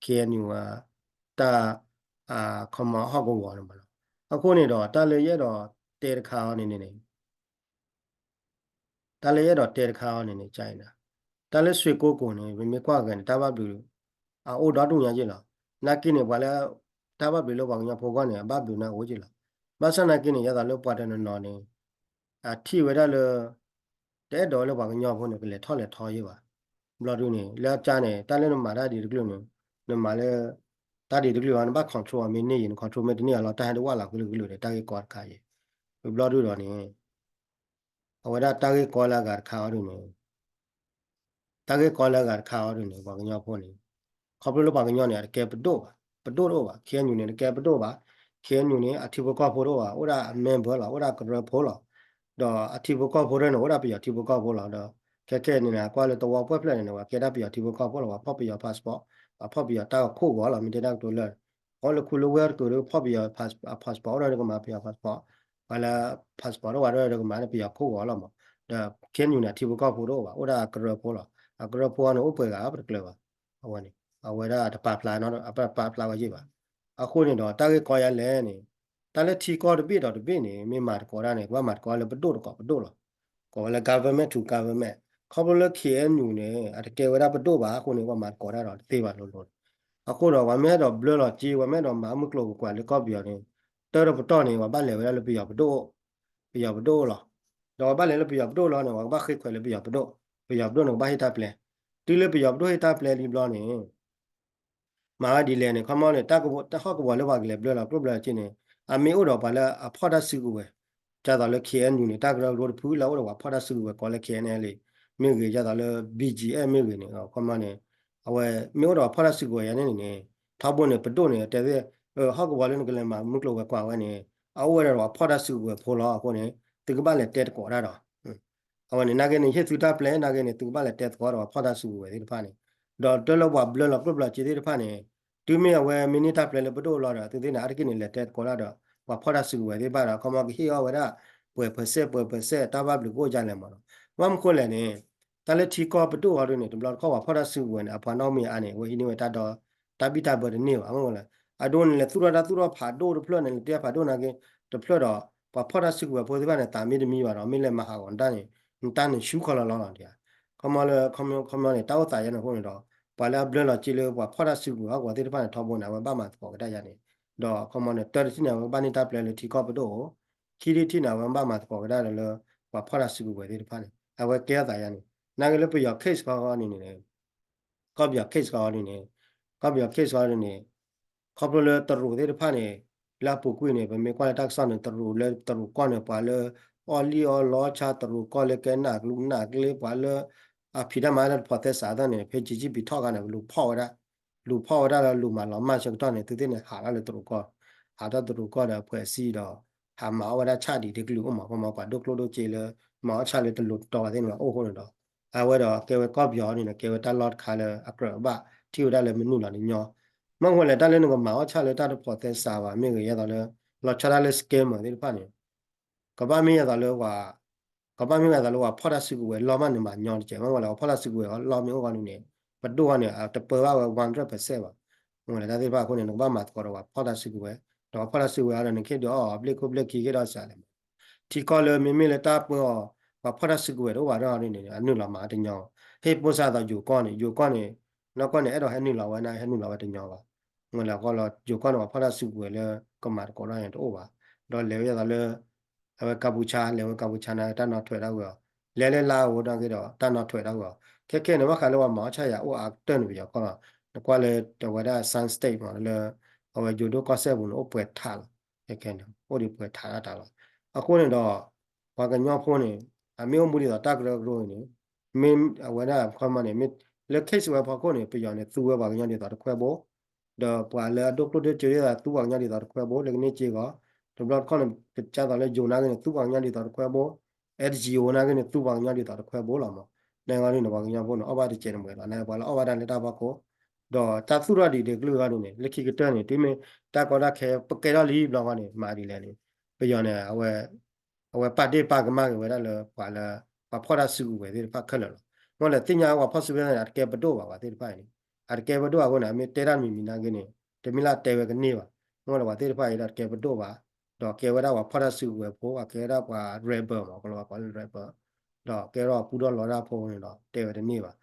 KNU တၢ် ခီမီဟီၣ်ကဝီၤန့ၣ်မးနီၤ အဃိန့ၣ်ဒီး တၢ်လၢယအဲၣ်ဒိးတဲတခါအီၤန့ၣ်န့ၣ် တၢ်လၢယအဲၣ်ဒိးတဲတခါအီၤန့ၣ်န့ၣ် ကၠါအံၤနၤ တၢ်လၢစွ့ကိကိန့ၣ် ပမ့ၢ်ကွၢ်ဂ့ၤန့ၣ် တၢ်ဘၣ်ဘျုး အအိၣ်ဒီဒူၣ်ညါယ့ၢ်လီၤ. နာ်က့န့ၣ် ပှၤလၢ တၢ်ဘၣ်ဘျုးလၢပှၤကညီဖိဂီၢ်န့ၣ် အဘၣ်ဘျုးန့ၣ်အိၣ်ယ့ၢ်လီၤ. ဘၣ်ဆၣ်နာ်က့န့ၣ် ယသးလၢပှၤတနီၤနီၤန့ၣ် အထံၣ်ဝဲဒၣ်လၢ တအဲၣ်ဒိးလၢပှၤကညီဖိန့ၣ် ကလဲၤထီၣ်လဲၤထီယ့ၢ်ဘၣ်. ဘျီဒုန့ၣ် လၢအကၠါန့ၣ် တၢ်လၢနမၤတၢ်ဒ်တကလုာ်န့ၣ် နမၤလၢ တၢ်ဒ်တကလုာ်အီၤ နဘၣ် control အီၤမ့ၢ်န့ၢ်ယံၤ န control မ့ၢ်တန့ၢ်အီၤလီၤ တၢ်ဟဲတဝၢ်လီၤကွံာ်လၢကလုာ်ဒီး တၢ်ဂ့ၢ်ကီတခါယ့ၢ်. ဘျီဒုဒီးန့ၣ် အဝဲဒၣ်တၢ်ဂ့ၢ်ကီလၢအဂၤတခါအီၤဒုန့ၣ် တၢ်ဂ့ၢ်ကီလၢအဂၤတခါအီၤဒုန့ၣ် ပှၤကညီဖိန့ၣ် ခီဖျိလၢပှၤကညီန့ၣ် အတကဲပဒိၣ်ဘၣ်, ပဒိၣ်တအိၣ်ဘၣ်, KNU န့ၣ် တကဲပဒိၣ်ဘၣ်, ခ့ၣ်အဲၣ်ယူၣ်န့ၣ် အထံဖိကီၢ်ဖိတအိၣ်ဘၣ်, အိၣ်ဒၣ်အ member လီၤ, အိၣ်ဒၣ်ကရၢဖိလီၤ. ဒီးအထံဖိကီၢ်ဖိတန့ၣ် အိၣ်ဒၣ်ပယီၤထံဖိကီၢ်ဖိလီၤ. ဒီးခဲခဲန့ၣ် ကွၢ်လၢသဝီပှဲၢ်ဖျၢၣ်န့ၣ် ပှၤကဲဒၣ်ပယီၤထံဖိကီၢ်ဖိလီၤ, ပှၤဖီၣ်ပယီၤ passport, ပှၤဖီၣ်ပယီၤတၢ်ဂီၤခိၣ်ဂီၤလီၤ, မ့ၢ်တဲတၢ်ကတိၤလၢ အိၣ်လၢခူလၢဝ့ၢ်တကလုာ်ဒီး ဖီၣ်ပယီၤ passport အိၣ်ဒီးကမၤပယီၤ passport, ပှၤလၢ passport တအိၣ်ဘၣ်ဒီးကမၤန့ၣ် ပယီၤခိၣ်ဂီၤလီၤမး. ဒီးခ့ၣ်အဲၣ်ယူၣ်န့ၣ် အထံဖိကီၢ်ဖိတအိၣ်ဘၣ်, အိၣ်ဒၣ်ကရၢဖိလီၤ. အကရၢဖိန့ၣ် အိၣ်ပှဲၤဂၤပတကျၢၤဘၣ်. အဝဲန့ၣ် အဝဲဒၣ်တပာ်ဖျါနီတပာ်ဖျါဝဲယံာ်ဘၣ်. အဃိန့ၣ်ဒီး တၢ်ဂ့ၢ်ကီယါလဲၣ်န့ၣ် တၢ်လၢထံကီၢ်တဘ့ၣ်ဒီးတဘ့ၣ်န့ၣ် မ့ၢ်မၤသကိးတၢ်န့ၣ် ကဘၣ်မၤသကိးလၢပဒိၣ်တကိးပဒိၣ်လီၤ. ကိးဝဲလၢ government to government. ခီဖျိလၢ ခ့ၣ်အဲၣ်ယူၣ်န့ၣ် အတကဲဝဲဒၣ်ပဒိၣ်ဘၣ် အဃိန့ၣ် ပှၤမၤသကိးတၢ်ဒီးတသ့ဘၣ်လိၤလိၤ. အဃိဒီး ပှၤမ့ၢ်အဲၣ်ဒိးဘျၢလီၤစ့ ပှၤမ့ၢ်အဲၣ်ဒိးမၤမုၢ်ကျိၤဝဲၤကွာ်လၢကီၢ်ပယီၤန့ၣ် တၢ်တပတီၢ်န့ၣ် ပှၤဘၣ်လဲၤဝဲဒၣ်လၢပယီၤပဒိၣ် ပယီၤပဒိၣ်လီၤ. ဒီးပှၤဘၣ်လဲၤလၢပယီၤပဒိၣ်လီၤန့ၣ် ပှၤကဘၣ်ဃ့ခွဲးလၢပယီၤပဒိၣ်, ပယီၤပဒိၣ်န့ၣ် ကဘၣ်ဟ့ၣ်တၢ်ပျဲ. တုၤလၢပယီၤပဒိၣ်ဟ့ၣ်တၢ်ပျဲလံဘျီန့ၣ် မၤဝဲဒ်လဲၣ်န့ၣ် ခီမီန့ၣ် တၢ်ဟီၣ်ကဝီၤလၢပှၤကလဲၤဘျၢလီၤကျိၣ်ဘျၢလီၤစ့န့ၣ် အမ့ၢ်အိၣ်ဒီးပှၤလၢအဖီၣ်တၢ်စုကဝဲၤ, ဒ်သိးလၢ ခ့ၣ်အဲၣ်ယူၣ်န့ၣ် တၢ်ကရၢကရိတဖုလၢအိၣ်ဒီးပှၤဖီၣ်တၢ်စုကဝဲၤကိးလၢ ခ့ၣ်အဲၣ်ယူၣ် မ့ၢ်ဂ့ၤ ဒ်သိးလၢ ဘံၣ်ကၠံၣ်အဲၣ် မ့ၢ်ဂ့ၤန့ၣ် ခီမီန့ၣ် အဝဲမ့ၢ်အိၣ်ဒီးပှၤဖီၣ်တၢ်စုကဝဲၤယါန့ၣ်န့ၣ် ထီဘိန့ၣ် ပဒိၣ်န့ၣ် တဲသ့ၣ် ဟီၣ်ကဝီၤလၢနကလဲၤမၤမုၢ်ကျိၤဝဲၤကွာ်ဝဲန့ၣ် အအိၣ်ဝဲဒၣ်ဒီးပှၤဖီၣ်တၢ်စုကဝဲၤဖိလီၤ. အဃိန့ၣ် သုကဘၣ်လဲၤတဲသကိးတၢ်ဒီး အဝဲန့ၣ် နာ်က့န့ၣ် ဟ့ၣ်သုတၢ်ပျဲ နာ်က့န့ၣ် သုကဘၣ်လဲၤတဲသကိးဒီးပှၤဖီၣ်တၢ်စုကဝဲၤသ့ၣ်တဖၣ်န့ၣ်, ဒီးတၢ်လၢပှၤဘျၢလီၤကျိၣ်ဘျၢလီၤစ့သ့ၣ်တဖၣ်န့ၣ် တုၤမ့ၢ်အဝဲမ့ၢ်န့ၢ်တၢ်ပျဲလၢပဒိၣ်လီၤဒီး သုသ့ၣ်န့ၣ် အါတက့ၢ်န့ၣ် လဲၤတဲသကိးတၢ်ဒီး ပှၤဖီၣ်တၢ်စုကဝဲၤသ့ၣ်တဖၣ်ဒီး ခီမီကဟ့ၣ်အီၣ်ဝဲဒၣ် ပှဲၤပၢၤစဲး ပှဲၤပၢၤစဲး တၢ်ဘၣ်ဘျုးကအိၣ်ဒ်လဲၣ်မးဒီး ဘၣ်မနုၤဃိလဲၣ်န့ၣ် တၢ်လၢထံကီၢ်ပဒိၣ်အီၤဒ်န့ၣ် တဘျီတခီၣ်ပှၤဖီၣ်တၢ်စုကဝဲၤန့ၣ် အပှၤနီၣ်မ့ၢ်အါန့ၣ် အဝဲဟံးန့ၢ်ဝဲတၢ်ဒီ တၢ်ဘံၣ်တၢ်ဘၢတန့ၢ်ဘၣ် မ့ၢ်လၢ အဒိန့ၣ် လဲၤသူၣ်ထီၣ်တၢ်သူၣ်ထီၣ်ဖးဒိၣ်တဖျၢၣ်န့ၣ် လဲၤတ့ဖးဒိၣ်နာ်က့ တဖျၢၣ်ဒီး ပှၤဖီၣ်တၢ်စုကဝဲၤဖိသ့ၣ်တဖၣ်န့ၣ် သးမ့ၢ်တမံဘၣ်ဒီး မ့ၢ်လဲၤမၤဟးဂီၤနတၢ်န့ၣ် နတၢ်န့ၣ်ဆူၣ်ခီလီၤလီၤလီၤဒံးဧါ. ခီမီလၢ ခီမီန့ၣ် တၢ်အိၣ်သးယါန့ၣ်အဃိန့ၣ်ဒီး ပှၤလၢအဘျၢလီၤစ့လၢပှၤဖီၣ်တၢ်စုကဝဲၤဟီၣ်ကဝီၤသ့ၣ်တဖၣ်န့ၣ် ထီဘိန့ၣ် အဝဲဘၣ်မၤသကိးက့ၤတၢ်ယါန့ၣ် ဒီးခီမီန့ၣ် တၢတထံၣ်န့ၣ် အဝဲဘၣ်န့ၢ်တၢ်ပျဲလၢထံကီၢ်ပဒိၣ်ဧိၤ, ခံထံၣ်တထံၣ်န့ၣ် အဝဲဘၣ်မၤသကိးက့ၤတၢ်ဒီးလၢ ပှၤဖီၣ်တၢ်စုကဝဲၤသ့ၣ်တဖၣ်န့ၣ် အဝဲကဲထီၣ်သးယါန့ၣ် နာ်က့လၢပယီၤ case ခီန့ၣ်န့ၣ် ကီၢ်ပယီၤ case ခီန့ၣ်န့ၣ် ကီၢ်ပယီၤ case ခီန့ၣ်န့ၣ် ခီဖျိလၢတရူးသ့ၣ်တဖၣ်န့ၣ် လၢအပူၤကွံာ်န့ၣ် ပမ့ၢ်ကွၢ်လၢတၢ်ကစီၣ်န့ၣ် တရူးလၢတရူးကီၢ်န့ၣ် ပှၤလၢ အီၣ်လံၣ်အီၣ်လီဆါတရူးကီၢ်လၢကဲနးကလူးနးကျ့ ပှၤလၢ အဖံးတၢ်မၤတၢ်တဖိးသဲစးအသီန့ၣ် ဖဲ ကၠံၣ်ပံၤထီၣ်ခါန့ၣ် လူၤဖီၣ်ဝဲဒၣ် လူၤဖီၣ်ဝဲဒၣ်လၢလူၤမၤလီၤမၢ်ဆၢကတီၢ်န့ၣ် သုသ့ၣ်န့ၣ် ဟးထီၣ်လၢတရူးကီၢ် ဟးထီၣ်တရူးကီၢ်ဒီး ဖှဲးစံဒီး ဟးမၤအီၣ်ဝဲဒၣ်ဆၣ်ဒံးတကလုာ်အိၣ်မး ခီမီပှၤဒိၣ်ကျိၣ်ဒိၣ်စ့လၢ မၤအီၣ်ဆၣ်လၢတလိၤတတီၤဘၣ်သ့ၣ်န့ၣ် အိၣ်အဃိန့ၣ်ဒီး အဝဲဒီးကဲဝဲကီၢ်ပယီၤန့ၣ် ကဲဝဲတၢ်လီၢ်တခါလၢအကြၢးဘၣ်ထံၣ်ဝဲဒၣ်လၢမနုၤလီၤတညီ မ့ၢ်ဝဲလဲၣ် တၢ်လၢနကမၤအီၣ်ဆၣ်လၢတၢ်တဖိးသဲစးဘၣ် မ့ၢ်ဂ့ၤ ဒ်သိးလၢ လီၤဆီဒၣ်တၢ်လၢ scammer သ့ၣ်တဖၣ်န့ၣ် ကဘၣ်မ့ၢ်ဒ်သိးလၢပှၤ ကဘၣ်မ့ၢ်ဒ်သိးလၢပှၤဖီၣ်တၢ်စုကဝဲၤလီၢ်မးန့ၣ် မၤညီတကဲး မ့ၢ်ဝဲလဲၣ် ပှၤဖီၣ်တၢ်စုကဝဲၤအီၤလီၢ်မ့ၢ်အိၣ်အဂီၢ်န့ၣ်န့ၣ် ပဒိၣ်အီၤန့ၣ် တပၢဘၣ်ဝဲ one hundred percent ဘၣ် မ့ၢ်ဝဲလဲၣ် တၢ်သ့ၣ်တဖၣ်အဃိန့ၣ် နကဘၣ်မၤသကိးဒီးပှၤဖီၣ်တၢ်စုကဝဲၤ ဒီးပှၤဖီၣ်တၢ်စုကဝဲၤအီၤဒီး နကဟ့ၣ်ဒုးအီၣ်အီၤ ဘျ့ၣ်ခိၣ်ဘျ့ၣ်ခံက့ၤဒီးစးလဲၣ်မး ထံကီၢ်လၢမ့မ့ၢ်လၢတၢ်ပၢအီၤ ပှၤဖီၣ်တၢ်စုကဝဲၤတအိၣ်ဘၣ်ဒီးန့ၣ်န့ၣ် အနုာ်လီၤမၤတညီ ဟ့ၣ်ပိၢ်စၢ်သိးယိၤကီၢ်န့ၣ် ယိၤကီၢ်န့ၣ် နီၢ်ကီၢ်န့ၣ် အဲၣ်ဒိးဟဲနုာ်လီၤဝဲန့ၣ် ဟဲနုာ်လီၤဝဲတညီဘၣ် မ့ၢ်ဝဲလဲၣ် အဃိလီၤ ယိၤကီၢ်န့ၣ် ပှၤဖီၣ်တၢ်စုကဝဲၤလၢကမၤသကိးတၢ်န့ၣ်တအိၣ်ဘၣ် ဒီးလဲၤဝဲဒ်သိးလၢ အဝဲကၢပူၤဆါ လဲၤဝဲကၢပူၤဆါန့ၣ် တၢ်နီၣ်ထွဲးတၢ်ဝဲအီၤ လဲၤလၢလါအိၣ်ဒီးက့ၤဒီး တၢ်နီၣ်ထွဲးတၢ်ဝဲအီၤ ခဲခဲန့ၣ် ဘၣ်ဃးလၢပှၤမၤအီၣ်ဆၣ်ယၤအိၣ်အါကတၢၢ်န့ၣ် ပယီၤကီၢ်လီၤ နကွၢ်လၢတဝဲဒၣ် Shan State မ့ၢ်လၢ အဝဲယိၤဒိၣ်ကီၢ်စဲၣ်ပူၤန့ၣ် အိၣ်ပှဲၤထးလီၤ ခဲခဲန့ၣ် အိၣ်ဒံးပှဲၤထးတၢ်လီၤ အဃိန့ၣ်ဒီး ပှၤကညီဖိန့ၣ် အမ့ၢ်အိၣ်မူဒ်သိးတၢ်ကရၢကရိန့ၣ် မ့ၢ်အဝဲဒၣ်ခီမီန့ၣ် မ့ၢ်လၢ case ဝဲဖီခိၣ်န့ၣ် ပယီၤန့ၣ် သူဝဲပှၤကညီဒ်သိးတခွဲဘိ ဒီးပှၤလၢအဒိၣ်ကျိၣ်ဒိၣ်စ့ဒ်သိး သူပှၤကညီဒ်သိးတခွဲဘိ လၢကန့ၢ်စ့ဂီၤ တဘျီတခီၣ်န့ၣ် ကစၢ်သိးလၢယိၤနာ်က့န့ၣ် သူပှၤကညီဒ်သိးတခွဲဘိ အဲတယိၤနာ်က့န့ၣ် သူပှၤကညီဒ်သိးတခွဲဘိလီၤမး န့ၣ်ဂီၢ်ဒ်န့ၣ် ပှၤကညီဖိန့ၣ် အီၣ်ဘၣ်တစဲးတမှဲၤလီၤ န့ၣ်ပှၤလၢအီၣ်ဘၣ်တၢ်လၢတၢ်ဖီခိၣ် ဒီးတၢ်သူၣ်ထီၣ်ဒံးတကလုာ်ဂီၢ်ဒ်န့ၣ် လၢခံကတၢၢ်န့ၣ် တုၤမ့ၢ်တၢ်ကီတၢ်ခဲ ပကဲထီၣ်လံဘျီဂီၢ်န့ၣ် မၤဒ်လဲၣ်န့ၣ် ပယီၤန့ၣ် အဝဲ အဝဲပာ်ဒ့ၣ်ပာ်ကမၣ်က့ၤဝဲဒၣ်လၢပှၤလၢ ပှၤဖီၣ်တၢ်စုကဝဲၤသ့ၣ်တဖၣ်ခဲလၢာ်လီၤ. မ့ၢ်လဲၣ်သ့ၣ်ညါပှၤဖီၣ်စုကဝဲၤန့ၣ် အတကဲပဒိၣ်ဘၣ်ပှၤသ့ၣ်တဖၣ်အံၤန့ၣ် အတကဲပဒိၣ်အဃိန့ၣ် အမ့ၢ်တဲတၢ်တမံၤမံၤနာ်က့န့ၣ် တမ့ၢ်လၢအတဲဝဲကန့ၢ်ဘၣ်. မ့ၢ်လဲၣ်ပှၤသ့ၣ်တဖၣ်အံၤဒီးတကဲပဒိၣ်ဘၣ်, ဒီးကဲဝဲဒၣ်ပှၤဖီၣ်တၢ်စုကဝဲၤဖိ အကဲဝဲဒၣ်ပှၤ rebel မး ကလီၤပှၤကိးလၢ rebel ဒီးကဲထီၣ်ပူထီၣ်လီတၢ်ဖိန့ၣ်ဒီး တဲဝဲတန့ၢ်ဘၣ်.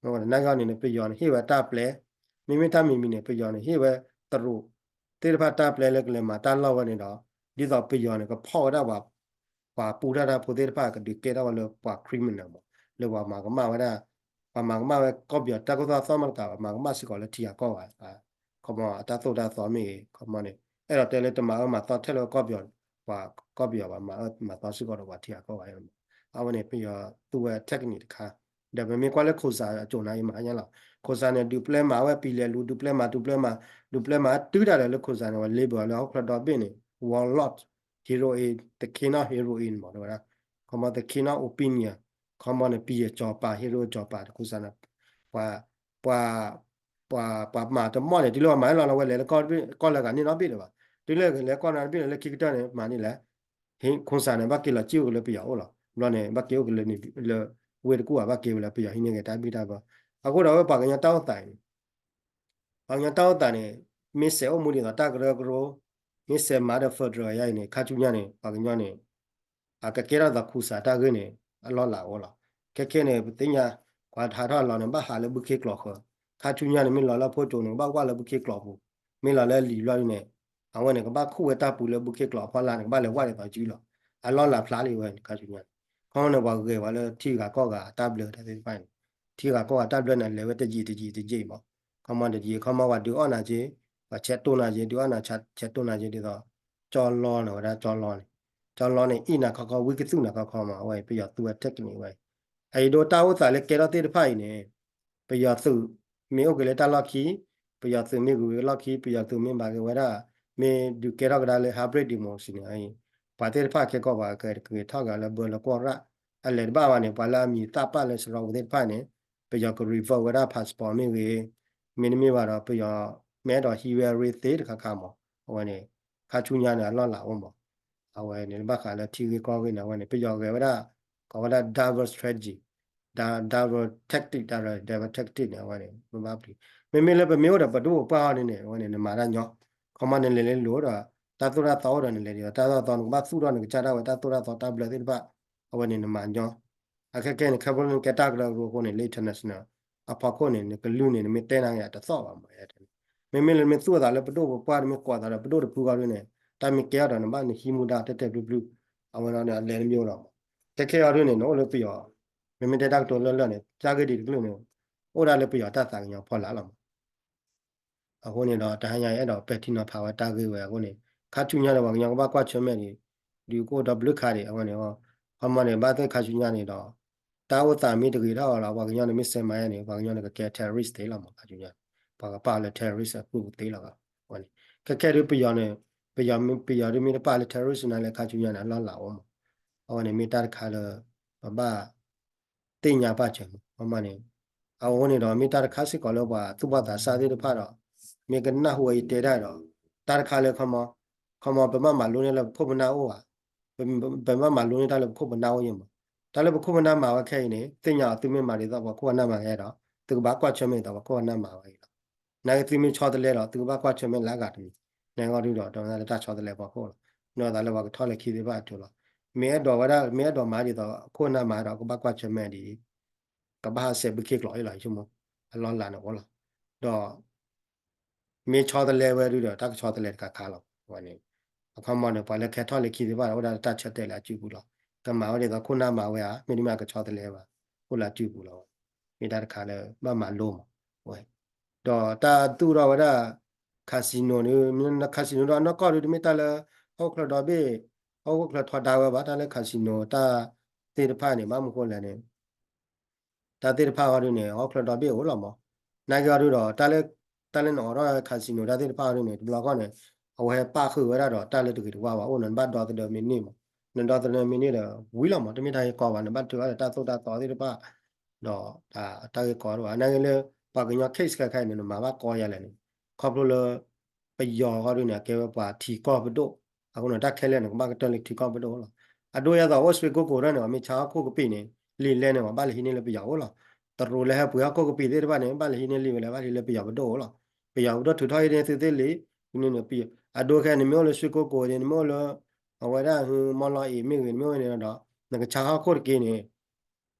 မ့ၢ်လဲၣ်နာ်က့န့ၣ် ပယီၤန့ၣ်ဟ့ၣ်ဝဲတၢ်ပျဲ, မ့မ့ၢ်တၢ်မံၤမံၤန့ၣ် ပယီၤန့ၣ်ဟ့ၣ်ဝဲတရူး သ့ၣ်တဖၣ်တၢ်ပျဲလၢကလဲၤမၤတၢ်လီၢ်ဝဲန့ၣ်ဒီး ဒ်သိးပယီၤန့ၣ် ကဖီၣ်ဝဲဒၣ်ပှၤ ပှၤပူထၢၣ်တၢ်ဖိသ့ၣ်တဖၣ်ကဒုးကဲထီၣ်ဝဲလၢပှၤ criminal မး လၢပှၤမၤကမၣ်ဝဲဒၣ် ပှၤမၤကမၣ်ဝဲကီၢ်ပယီၤတၢ်သိၣ်တၢ်သီမးတကးဘၣ် မၤကမၣ်စ့ၢ်ကီးလၢထံဂၤကီၢ်ဂၤ ခီမီအတၢ်သိၣ်တၢ်သီမ့ၢ်ဂ့ၤ ခီမီန့ၣ် အဲၣ်ဒိးတဲလၢတမၤအၢမၤသီထဲလၢကီၢ်ပယီၤ ပှၤကီၢ်ပယီၤဘၣ် မၤအၢမၤသီစ့ၢ်ကီးဒီးပှၤထံဂၤကီၢ်ဂၤ အဝဲန့ၣ် ပယီၤသူဝဲ technique တခါ ဒီးပမ့ၢ်ကွၢ်လၢ Khorasan အစိၤန့ၣ် ယမၤညါလီၤ. Khorasan န့ၣ် ဒုးပျဲမၤဝဲ ပံၤလဲၤလူၤ ဒုးပျဲမၤ ဒုးပျဲမၤ ဒုးပျဲမၤတုၤဒၣ်လဲာ်လၢ Khorasan န့ၣ် ပှၤ label လၢဟီၣ်ခိၣ်ချၢဒီဘ့ၣ်န့ၣ် warlord, heroine, the king of heroine မး တဲဝဲဒၣ်, ခီမီ the king of opinion, ခီမီန့ၣ် ပံၤအစီၤပၤ hero စီၤပၤ Khorasan န့ၣ် ပှၤ ပှၤ ပှၤ ပှၤမၤတမီၢ်န့ၣ် တုၤလၢပှၤမၤဟဲလီၤလီၤဝဲလဲၤလၢကီၢ်လၢဂၤန့ၣ်နီတဘ့ၣ်လၢၤဘၣ်. တုၤလၢလဲၤကီၢ်နီတဘ့ၣ်လၢခံကတၢၢ်န့ၣ် မၤန့ၣ်လဲၣ် Khorasan န့ၣ် ဘၣ်က့ၤလီၤစံၣ်အိၣ်က့ၤလၢပယီၤအိၣ်လီၤ. ဘျီန့ၣ် ဘၣ်က့ၤအိၣ်က့ၤလၢ လၢဝ့ၢ်တကူၣ်ဘၣ် ဘၣ်က့ၤဝဲလၢပယီၤဟံးန့ၢ်က့ၤတၢ်ဘံၣ်တၢ်ဘၢ. အဃိဒီးဝဲပှၤကညီတၢ်အိၣ်သးအံၤန့ၣ် ပှၤကညီတၢ်အိၣ်သးန့ၣ် မ့ၢ်စဲးအိၣ်မူဒ်သိးတၢ်ကရၢကရိ, မ့ၢ်စဲးမၤဒီး federal ယါအံၤန့ၣ် ခါဆူညါန့ၣ် ပှၤကညီန့ၣ် အကကဲထီၣ်သး Khorasan တၢ်ဂ့ၢ်န့ၣ် အလီၢ်လၤအိၣ်လီၤ. ခဲခဲန့ၣ် ပသ့ၣ်ညါ ပှၤဟးထီၣ်အလီၢ်န့ၣ် ဘၣ်ဟးလၢဘုခ့ကျိာ်ဃၢၤ, ခါဆူညါန့ၣ် မ့ၢ်လီၤလၢဖိကၠိန့ၣ် ကဘၣ်ကွၢ်လၢဘုခ့ကျိာ်ပူၤ, မ့ၢ်လီၤလၢလံာ်ဘျီဒ်န့ၣ် အဝဲန့ၣ် ကဘၣ်ခူၣ်ဝဲတၢ်ပူၤလၢဘုခ့ကျိာ်အဖီလာ်န့ၣ် ကဘၣ်လဲၤဝဲဒ်သိးစုလီၤ. အလီၢ်လၤဖျါလံဝဲန့ၣ် ခါဆူညါန့ၣ် ခီန့ၣ် ပှၤဂဲၤဝဲလၢထံဂၤကီၢ်ဂၤအတၢ်ဘျၢတၢ်သ့ၣ်တဖၣ်န့ၣ် ထံဂၤကီၢ်ဂၤတၢ်ဘျၢန့ၣ် လဲၤဝဲတယံာ်တယံာ်တယံာ်မး, ခီမီတယံာ် ခီမီပှၤဒုးအီၣ်နၤက့ၤ, ပှၤဆဲးတိၢ်နၤက့ၤ ဒုးအီၣ်နၤဆဲးတိၢ်နၤက့ၤဒ်သိး ကၠီလီန့ၣ် ဝဲဒၣ်ကၠီလီန့ၣ်, ကၠီလီန့ၣ် အ့ၣ်နၤခီခီ ဝံကသူၣ်နၤခီခီမး အဝဲပယီၤသူဝဲ technique ဝဲ, အအံၤဒိတၢ်အိၣ်သးလၢကဲထီၣ်သ့ၣ်တဖၣ်အံၤန့ၣ် ပယီၤသုးမ့ၢ်အိၣ်က့ၤလၢတၢ်လီၢ်ခံ, ပယီၤသုးမ့ၢ်ဂုၤက့ၤလီၢ်ခံ ပယီၤသုးမ့ၢ်မၤက့ၤဝဲဒၣ် မ့ၢ်ဒုးကဲထီၣ်ကဒါလၢ hybrid democracy န့ၣ် ပှၤသ့ၣ်တဖၣ်ခဲကီၢ်ပှၤကက့ၤထီၣ်က့ၤလၢဘၢလၢကီၢ်ရၣ်, အလဲၤတဘၣ်ဘၣ်န့ၣ် ပှၤလၢအမံၤသးပာ်လၢစရီပူၤသ့ၣ်တဖၣ်န့ၣ် ပယီၤက revoke ဝဲဒၣ် passport မ့ၢ်ဂ့ၤ, မ့တမ့ၢ်ဘၣ်ဒီး ပယီၤမ့ၢ်အဲၣ်ဒိးဟံးဝဲအရ့သ့တခါခါမး, အဝဲန့ၣ် ခါဆူညါန့ၣ် အလီၢ်လၤအိၣ်မး, အဝဲန့ၣ် ဘၣ်ဃးလၢထံဂ့ၢ်ကီၢ်ဂ့ၢ်န့ၣ် အဝဲန့ၣ် ပယီၤဂဲၤဝဲဒၣ် ကိးဝဲဒၣ် double strategy, double tactic, double tactic န့ၣ် အဝဲန့ၣ် မ့ၢ်ဘၣ်ပျံၤ, မ့မ့ၢ်လၢပမ့ၢ်အိၣ်ဒီးပဒိၣ်ပပှၢ်အီၤန့ၣ်န့ၣ် အဝဲန့ၣ် နမၤတၢ်ညီ, ခီမီနလဲၤလၢလိၤဒီး တၢ်သိၣ်တၢ်သီအိၣ်ဒီးနလဲၤဒ်သိး တၢ်သိၣ်တၢ်သီ နကဘၣ်သူၣ်ထီၣ်နကစၢ်ဒၣ်ဝဲတၢ်သိၣ်တၢ်သီတၢ်ဘျၢသ့ၣ်တဖၣ်, အဝဲန့ၣ် နမၤညီ, အခဲခဲန့ၣ် ခီဖျိလၢနကဲတၢ်ကရၢကရိန့ၣ် လၢ international အဖီခိၣ်န့ၣ် နကလုၢ်န့ၣ် နမ့ၢ်တဲနၤယၤတသီၣ်ဘၣ်မး, မ့မ့ၢ်လၢနမ့ၢ်သူၣ်အသးလၢပဒိၣ်ပပှၢ် နမ့ၢ်ကိးသးဒီးပဒိၣ်တဖုဃီဒ်န့ၣ် တၢ်မ့ၢ်ကဲအီၤဒီး နဘၣ်နဟံးမူဒါတဲာ်တဲာ်ဖျုးဖျုး, အဝဲန့ၣ် အလဲၤတမံၤလီၤမး, ခဲခဲအီၤဒ်န့ၣ် နအိၣ်လၢပယီၤ, မ့မ့ၢ်တဲတၢ်ကတိၤလၢလၢာ်န့ၣ် တၢ်ဂ့ၢ်ဒ်တကလုာ်န့ၣ် အိၣ်ဒၣ်လၢပယီၤတၢ်သးကညီၤဖီလာ်လီၤမး အဃိန့ၣ်ဒီး တဟါညါအံၤ အဲၣ်ဒိးပဲာ်ထံနီၤဖးဝဲတၢ်ဂ့ၢ်ဝဲအဃိန့ၣ် ခါဆူညါန့ၣ် ပှၤကညီကဘၣ်ကွၢ်ဆၢၣ်မဲာ်ဒံး, ဒုးကအိၣ်ဒီးဘျုးခါဒံး အဝဲန့ၣ်, ခီမီန့ၣ် ဘၣ်သ့ၣ်ခါဆူညါန့ၣ်ဒီး တၢ်အိၣ်သးမ့ၢ်တဂ့ၤထီၣ်လီၤ ပှၤကညီန့ၣ်မ့ၢ်စဲးမၤယါန့ၣ် ပှၤကညီန့ၣ်ကကဲ terrorist သ့လီၤမး ခါဆူညါ, ပှၤကပာ်လၢ terrorist အကျိၣ်သ့လီၤ, အဝဲန့ၣ်, ခဲခဲဒ်ပယီၤန့ၣ်, ပယီၤဒ်မ့ၢ်တပာ်လၢ terrorist နၤလၢခါဆူညါန့ၣ် အလီၢ်လၤအိၣ်မး, အဝဲန့ၣ်မ့ၢ်တၢ်တခါလၢ ပဘၣ် သ့ၣ်ညါပာ်စၢၤမး, ခီမီန့ၣ်, အဃိန့ၣ်ဒီး မ့ၢ်တၢ်တခါစ့ၢ်ကီးလၢပှၤသူၣ်ဘီၣ်သးစၢ်သ့ၣ်တဖၣ်ဒီး မ့ၢ်ကနၢ်ဟူဝဲယတဲတၢ်ဒီး တၢ်တခါလၢ ခီမီ, ခီမီ ပဘၣ်မၤလိန့ၢ်လၢပခိၣ်ပနၢ်အိၣ်ဧါ, ပဘၣ်မၤလိန့ၢ်တၢ်လၢပခိၣ်ပနၢ်အိၣ်ယဲမး, တၢ်လၢပခိၣ်ပနၢ်မၤဝဲခဲအံၤန့ၣ် သ့ၣ်ညါအီၤသုမ့ၢ်မၤဒ်သိးပှၤခိၣ်ပနၢ်မၤဝဲဒီး သုကဘၣ်ကွၢ်ဆၢၣ်မဲာ်ဒ်သိးပှၤခိၣ်ပနၢ်မၤဝဲအံၤလီၤ. နာ်က့သုမ့ၢ်ဆီတလဲဒီး သုကဘၣ်ကွၢ်ဆၢၣ်မဲာ်လၢအဂၤတမံၤ, နဂီၢ်ဒုဒီး တမ့ၢ်လၢတၢ်ဆီတလဲပှၤခိၣ်လီၤ, နသးလၢပှၤကထီၣ်လဲၤခံသ့ၣ်တဖၣ်အစိၤလီၤ. မ့ၢ်အဲၣ်ဒိးဝဲဒၣ် မ့ၢ်အဲၣ်ဒိးမၤဒ်သိးခိၣ်ပနၢ်မၤဒီး ကဘၣ်ကွၢ်ဆၢၣ်မဲာ်ဒ် ကဘၣ်ဟးစဲးဘုခ့ကျိာ်အံၤလီၤ ယဆိကမိၣ်, အလီၢ်လၤန့ၣ်အိၣ်လီၤ. ဒီး မ့ၢ်ဆီတလဲဝဲဒုဒီး တၢ်ကဆီတလဲတခါခါလီၤ. အဝဲန့ၣ် အခီမီန့ၣ် ပှၤလၢခဲထီၣ်လၢခံသ့ၣ်တဖၣ်ဒီး အိၣ်ဒၣ်တၢ်ဆၢတဲာ်လၢအစုပူၤလီၤ. ကမၤဝဲဒ်သိးခိၣ်နၢ်မၤဝဲဧါ, မ့တမ့ၢ်အကဆီတလဲဘၣ်, အိၣ်လၢအစုပူၤလီၤ. မ့ၢ်တၢ်တခါလၢ ဘၣ်မၤလိမး, ဝဲ ဒီးတၢ်သူၣ်ထီၣ်ဝဲဒၣ် casino န့ၣ်, casino ဒီးနီၢ်ကီၢ်ဒု တမ့ၢ်တၢ်လၢ ဟီၣ်ခိၣ်ချၢဒီဘ့ၣ်, ဟီၣ်ခိၣ်ချၢထီဒါဝဲဘၣ်, တၢ်လၢ casino တၢ်သ့ၣ်တဖၣ်န့ၣ် ဘၣ်မနုၤဃိလဲၣ်န့ၣ် တၢ်သ့ၣ်တဖၣ်အီၤဒုန့ၣ် ဟီၣ်ခိၣ်ချၢဒီဘ့ၣ်အိၣ်လီၤမး. နာ်က့အီၤဒုဒီး တၢ်လၢ တၢ်လၢနအိးထီၣ် casino တၢ်သ့ၣ်တဖၣ်အီၤဒုန့ၣ် တဘျီဃီန့ၣ် အဝဲဟဲပာ်ဃုာ်ဝဲဒၣ်ဒီး တၢ်လၢတဂ့ၤတဝါဘၣ်အိၣ်န့ၣ် နဘၣ်ဒီသဒၢမ့ၢ်န့ၢ်မး. နဒီသဒၢမ့ၢ်န့ၢ်ဒီး ဝံၤလီၤမး, တမ့ၢ်တၢ်ဂ့ၢ်ကီဘၣ်, နဘၣ်ထုးအီၤဒီးတၢ်သိၣ်တၢ်သီသ့ၣ်တဖၣ်, ဒီးတၢ်ဂ့ၢ်ကီတဘၣ်. နာ်က့လၢ ပှၤကညီ case ခဲခါအံၤန့ၣ် နမၤဘၣ်ကီယၤလဲၣ်န့ၣ် ခီဖျိလၢ ပယီၤဃီဒုန့ၣ် အကဲဝဲပှၤထံကီၢ်ပဒိၣ်, အဃိန့ၣ် တၢ်ခဲလၢာ်န့ၣ် ကဘၣ်ကတၢၢ်လၢထံကီၢ်ပဒိၣ်လီၤ. အဒိယါသီးအိၣ် ရွှေကုက္ကို ဒၣ်န့ၣ် မ့ၢ်ဆါဟီၣ်ခိၣ်ကပံာ်န့ၣ် လံာ်လဲန့ၣ် ဘၣ်လဲၤဟံးန့ၢ်လၢပယီၤအိၣ်လီၤ. တရူးလၢဟဲပှ့ၤဟီၣ်ခိၣ်ကပံာ်သ့ၣ်တဖၣ်န့ၣ် ဘၣ်လဲၤဟံးန့ၢ်လံဝဲလဲၣ် ဘၣ်လဲၤလၢပယီၤပဒိၣ်အိၣ်လီၤ. ပယီၤပဒိၣ်ထုးထီၣ်ဟံးန့ၢ်သုသ့ၣ်လံ, န့ၣ် အဒိခဲ နမ့ၢ်အိၣ်လၢ ရွှေကုက္ကို န့ၣ် နမ့ၢ်အိၣ်လၢ အဝဲဒၣ် မီၢ်လီၤအံၤမ့ၢ်ဂ့ၤ နမ့ၢ်အိၣ်န့ၣ်ဒီး နကဆါဟီၣ်ခိၣ်တက့ၢ်န့ၣ်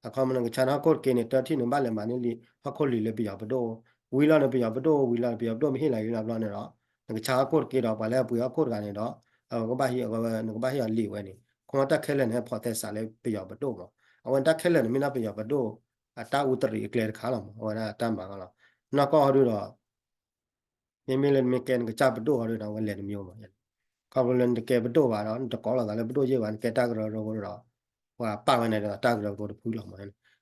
အခီမ့ၢ်နကဆါနဟီၣ်ခိၣ်တက့ၢ်န့ၣ် တထံၣ်န့ၣ် ဘၣ်လဲၤမၤန့ၢ်လံ ဟီၣ်ခိၣ်လံာ်လၢပယီၤပဒိၣ်, ဝံၤလီၤန့ၣ် ပယီၤပဒိၣ် ဝံၤလီၤန့ၣ် ပယီၤပဒိၣ်မ့ၢ်ဟ့ၣ်လီၤလံလီၤဘျီန့ၣ်ဒီး နကဆါဟီၣ်ခိၣ်တက့ၢ်ဒီး ပှၤလၢအပှ့ၤဟီၣ်ခိၣ်တဂၤန့ၣ်ဒီး အဝဲကဘၣ်ဟံး အဝဲနကဘၣ်ဟ့ၣ်အီၤလံာ်ဝဲန့ၣ် ခီမ့ၢ်တၢ်ခဲလၢာ်န့ၣ် ဟဲဖိးသဲစးလၢပယီၤပဒိၣ်မး, အဝဲတၢ်ခဲလၢာ်န့ၣ် မ့ၢ်ဒၣ်ပယီၤပဒိၣ် အတၢ်အူတရံးအကျဲတခါလီၤမး, အဝဲဒၣ်တၢ်မၤကီလီၤ. နီၢ်ကီၢ်ဟီဒုဒီး မ့မ့ၢ်လၢနမ့ၢ်ကဲနကစၢ်ပဒိၣ်ဟီဒုဒီး အဝဲလဲၤတမံၤမး, ခီဖျိလၢနတကဲပဒိၣ်ဘၣ်ဒီး နတကိးလိာ်သးလၢပဒိၣ်ယဲၢ်ဘၣ် နကဲတၢ်ကရၢကရိဒီး ပှၤပာ်ဝဲန့ၣ်ဒီးတၢ်ကရၢကရိတဖုလီၤမး,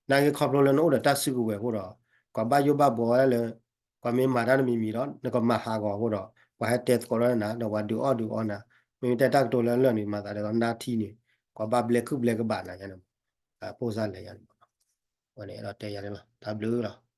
နာ်က့ခီဖျိလၢနအိၣ်ဒီးတၢ်စုကဝဲၤအဃိဒီး ကွၢ်ဘၣ်ယိၣ်ဘၣ်ဘှီဝဲဒၣ်လၢ ကွၢ်မ့ၢ်မၤတၢ်တမံၤမံၤဒီး နကမၤဟးဂီၤအဃိဒီး ပှၤဟဲတဲသကိးလၢနၤ ဒီးပှၤဒုးအီၣ်ဒုးအီနၤ, မ့မ့ၢ်တဲတၢ်ကတိၤလၢလၢာ်န့ၣ် မၤသးဒ်သိးနၢ်ထံန့ၣ် ကွၢ်ဘၣ်ဘျဲခုၣ်ဘျဲကဘၣ်နၤယါန့ၣ်, ဖိစၢ်လဲၤယါန့ၣ်မး, ဝဲန့ၣ်အဲၣ်ဒိးတဲယါန့ၣ်လီၤ. တၢ်ဘျုးလီၤ.